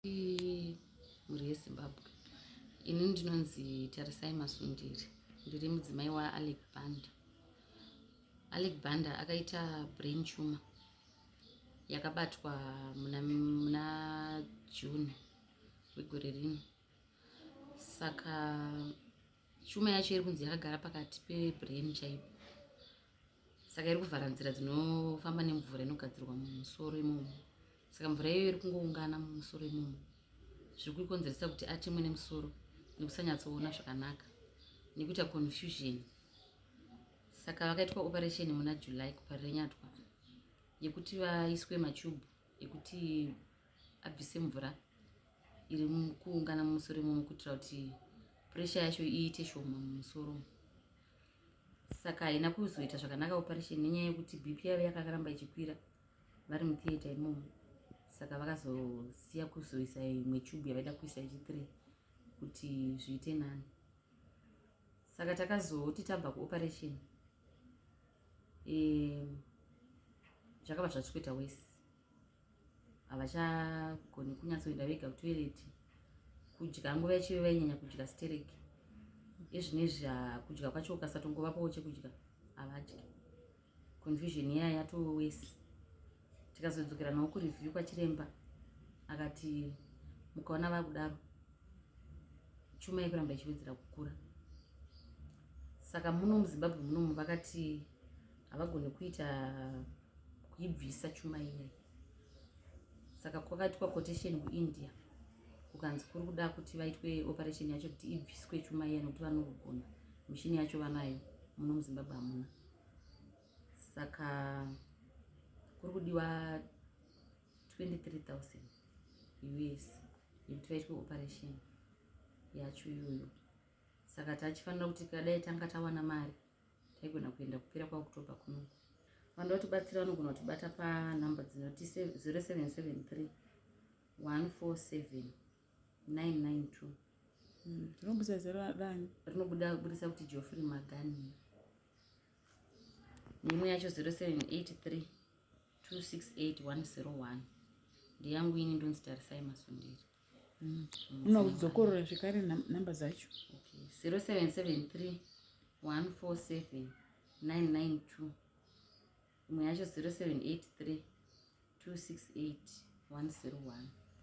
Mhuri yeZimbabwe, ini ndinonzi Tarisai Masundire, ndiri mudzimai waAlec Banda. Alec Banda akaita brain tumor yakabatwa muna, muna June wegore rino. Saka tumor yacho iri kunzi yakagara pakati pebrain chaipo, saka iri kuvhara nzira dzinofamba nemvura inogadzirwa mumusoro imomo. Saka mvura iyoyo iri kungoungana mumusoro imomo, zviri kuikonzeresa kuti atemwe nemusoro nekusanyatsoona zvakanaka nekuita confusion. Saka vakaitwa operation muna July kuParirenyatwa yekuti vaiswe machubhu ekuti abvise mvura iri kuungana mumusoro imomo, kuitira kuti pressure yacho iite shoma mumusoro. Saka haina kuzoita zvakanaka operation nenyaya yekuti BP yavo yakaramba ichikwira vari mutheatre imomo. Saka vakazosiya kuzoisa imwe chubhu yavaida kuisa yechi3 kuti zviite nani. Saka takazoti tabva kuoperation, zvakabva zvachikuita worse. Havachagoni kunyatsoenda vega kutoilet, kudya nguva yacho vainyanya kudya stereki. Ezvinezvi kudya kwacho ukasatongovapawo chekudya havadyi. Confusion iya yatova worse. Tikazodzokera nawo kureview kwachiremba, akati mukaona vakudaro, tumor yekuramba ichiwedzera kukura. Saka muno muZimbabwe munomu vakati havagoni kuita kuibvisa tumor iyai. Saka kwakaitwa quotation kuIndia, kukanzi kuri kuda kuti vaitwe operation yacho kuti ibviswe tumor iya, nekuti vanogona, mishini yacho vanayo, muno muZimbabwe hamuna. Saka kuri kudiwa 23,000 US yekuti vaitwe operation yacho iyoyo. Saka tachifanira kuti kadai tanga tawana mari, taigona kuenda kupera kwaOctober kunoku. Vanoda kutibatsira vanogona kutibata panhamba dzinoti 0773 147 992. Rinobudisa zera rani? Rinobuda budisa kuti Geoffrey Magania. Neimwe yacho 0783 268 101, ndeyangu ini, ndonzi Tarisai Masundiri. Unoda kudzokorora zvekare namba dzacho? Okay. 0773 147 992, imwe yacho 0783 268 101.